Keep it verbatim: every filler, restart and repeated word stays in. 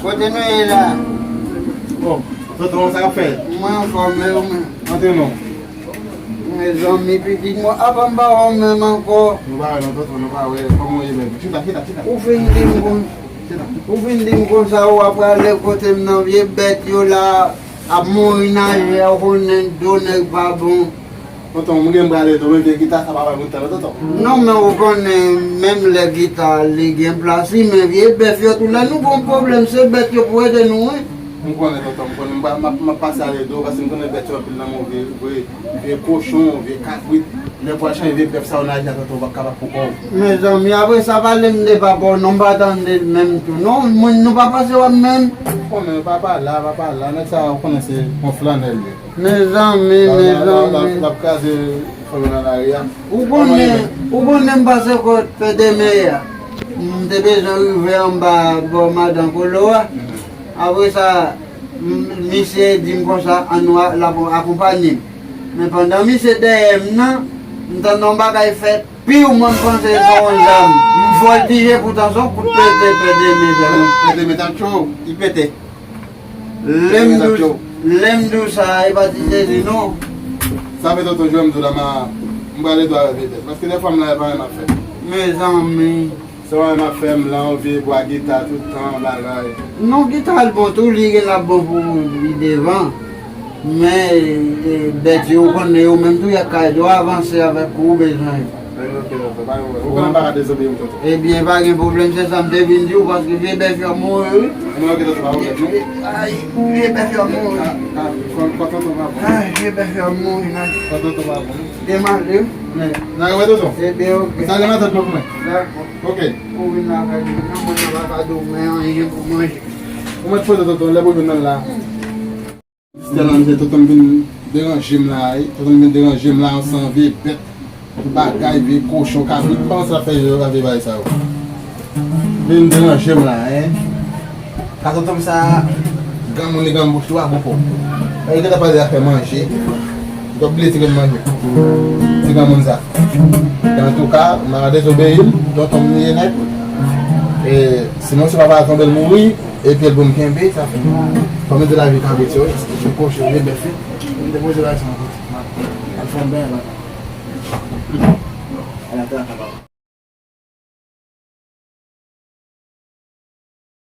Kote nou ye la? Oh, tonton, sa k ap fèt? Mwen anfòm, e ou menm? Antre non. Mezanmi, pitit mwen, apa m pa wè w menm ankò? Nou pa wè non, tonton, nou pa wè. Kòman w ye menm? Chita, chita, chita. Ou fin di m kon, ou fin di m konsa, ou ap prale kote m nan, vye bèt yo la ap mouri naje a, ou konnen do nèg pa bon. Tonton, mwen gen m prale tou, men vye gita sa pa bay moun tan non, tonton. Non, men ou konnen, menm lè gita li gen plas li, men vye bèf yo tou lè nou gon pwoblèm, se bèt yo pou ede nou, wi. M konnen, tonton, m konnen, m pa, m ap, m ap pase ale do, paske m konnen bèt yo anpil nan men w, vye, vye, vye kochon, vye kabrit. Lè w pral chanje vye bèf sa yo nan aji a, tonton, w p ap kapab pou kò w. Mezanmi, apre sa, pale m de papa w non, m pa tande l menm tou non, moun nou pa pase wè m menm. M konnen, papa la, papa la, nèg sa, ou konnen se yon flannè l ye. Mezanmi, mezanmi. L ap kraze fanmi nan lari a. Ou konnen, ou konnen m pase kot Pè Deme a. M te bezwen rive anba bò madan Kolo a. Apre sa, m- misye di m konsa, ann nou a- l ap akonpanye m. Men pandan misye dèyè m nan, m tande yon bagay fèt, piw mwen panse se yon zam. M vòltije poutan se yon kout pete Pè Deme fè m. Pè Deme t ap tchou, li pete. Lè m di w, lè m di w sa, e pa ti sezi non. Sa fè tonton Jwè m di w la, m a- m prale dwa avè vye tèt. Paske lè fanm la, e pa anyen m ap fè. Mezanmi. Se anyen m ap fè, m lan, vye bwa gita tout tan, bagay. Non, gita l bon tou, li gen l ap bon pou li devan. Men, e, bèt yo, ou konnen yo menm tou, y ap ka ede w avanse avèk ou bezwen yo. Ok, ok, pa gen pwoblèm. Ou konnen m pa ka dezobeyi w, tonton. Ebyen, pa gen pwoblèm, se sa m te vin di w, paske vye bèf yo ap mouri, wi. Ebyen, ok, tonton, pa pwoblèm, non. Ay, vye bèf yo ap mouri. Ah, ah, fò, fò tonton pa bon. Ay, vye bèf yo ap mouri, nan. Fò tonton pa bon. Demande. Men, n a wè tonton. Ebyen, ok. Salye matant mwen pou mwen. Dakò. Ok. Ou vin lakay mwen, nan mwen, nan pa ka di w men anyen pou manje. Ou mèt poze tonton, lè pou vin nan la. Stella, misye, tonton m vin deranje m la, wi. Tonton m vin deranje m la, ansanm vye bèt, bagay, vye kochon, kabrit, m pa konn sa l ap fè yo, yo ka vye bagay sa yo. Vin deranje m la, en. Ka tonton m sa, granmoun li granm bouch tou a, bon pòp. Li gentan pale afè manje. Li t ap bliye ti grenn manje. Ti granmoun sa. Antouka, m pa ka dezobeyi l, tonton m li ye nèt. E, sinon, si papa a tonbe l mouri, epi l pou m kenbe, sa fè. Fò m mete lavi kabrit yo, wi. Kochon, vye bèf, wi. M te poze bagay sa yon kote. M ap fè yon bèl bagay. Ala, ala, ala.